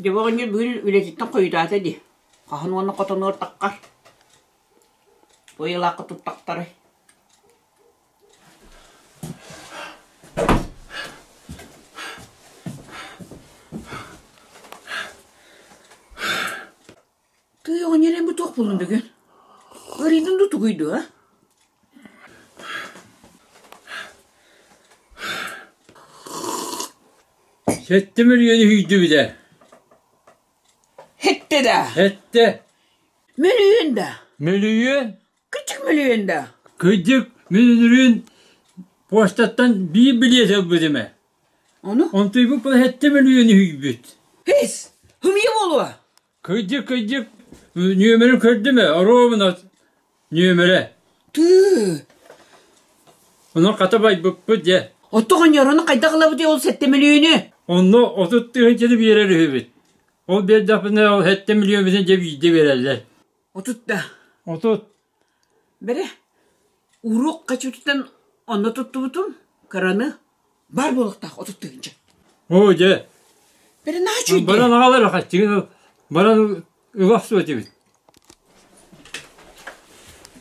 Дьэ бу оҕонньор бүгүн үлэтиттэн хойутаата дии. Хаһан уонна хотонугар таххар? Ыйылаахха туттахтарай? Тыый оҕонньор эн бу туох буоллун бүгүн? Ыарыйдыҥ дуу тугуй дуу, а? Сэттэ мөлүйүөнү үүйдүбүт ээ. Хэттэ да? Хэттэ. Мөлүйүөн да? Мөлүйүөн? Кырдьык мөлүйүөн да? Кырдьык мөлүйүөн почтаттан биир билиэт ылбытым ээ. Ону? Онтуйбут сэттэ мөлүйүөнү үүйбүт. Эс, хымыйа буолуо? Кырдьык, кырдьык, нүөмэрин көрдүм ээ, оруобуна нүөмэрэ. Тыы. Онон хата байбыппыт дьэ. Оттон оҕонньорону хайдах ылабытый ол сэттэ мөлүйүөнү? Онно 30 тыһыынчаны биэрэр үһүбүт. Ол биэрдэхпинэ ол сэттэ мөлүйүөммүтүн дьэ биирдэ биэрэллэр. 30 да? 30. Бэрэ, уруок хачытыттан онно туттубутум, кыраны бар буолуохтаах 30 тыһыынча. Оо дьэ. Бэрэ наһаа үчүгэй. Баран аҕалар хаччыгын баран ыла охсуо этибит.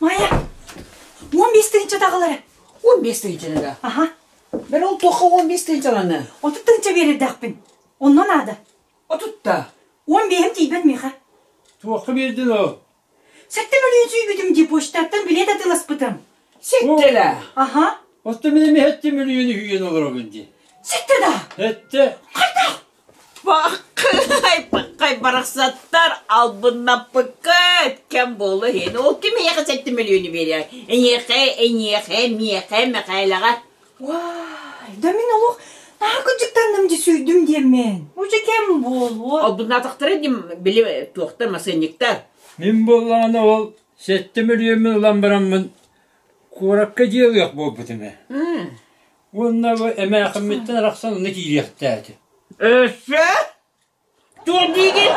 Майя, 15 тыһыынча таҕылары. 15 тыһыынчаны да? Аха. Бэрэ ол туохха 15 тыһыынчаланы? 30 тыһыынча биэрэрдээхпин. Онно наада. 30 да? 15-им тиийбэт миэхэ. Туохха биэрдин ол? Сэттэ мөлүйүөн сүүйбүтүм дии почтаттан билиэт атыыласпытым. Сэттэ да? Аха. Оттон мин эмиэ сэттэ мөлүйүөнү үүйэн олоробун дии. Сэттэ да? Сэттэ. Хайдах? Паххай, паххай барахсаттар албыннаппыккыт кэм буолла иһин. Ол ким эйиэхэ сэттэ мөлүйүөнү биэриэ? Эйиэхэ, эйиэхэ, миэхэ, Мэхээлэҕэ. Уай, да мин олох наһаа кыдьыктанным дии сүүйдүм диэммин. Уже кэм буолуо. Албыннаатахтара дии били туохтар масыанньыктар. Мин буоллаҕына ол сэттэ мөлүйүөммүн ылан бараммын куоракка дьиэ ылыах буолбутум ээ. Уонна бу эмээхиммиттэн арахсан онно киириэхтээтим. Өссө? Туох диигин?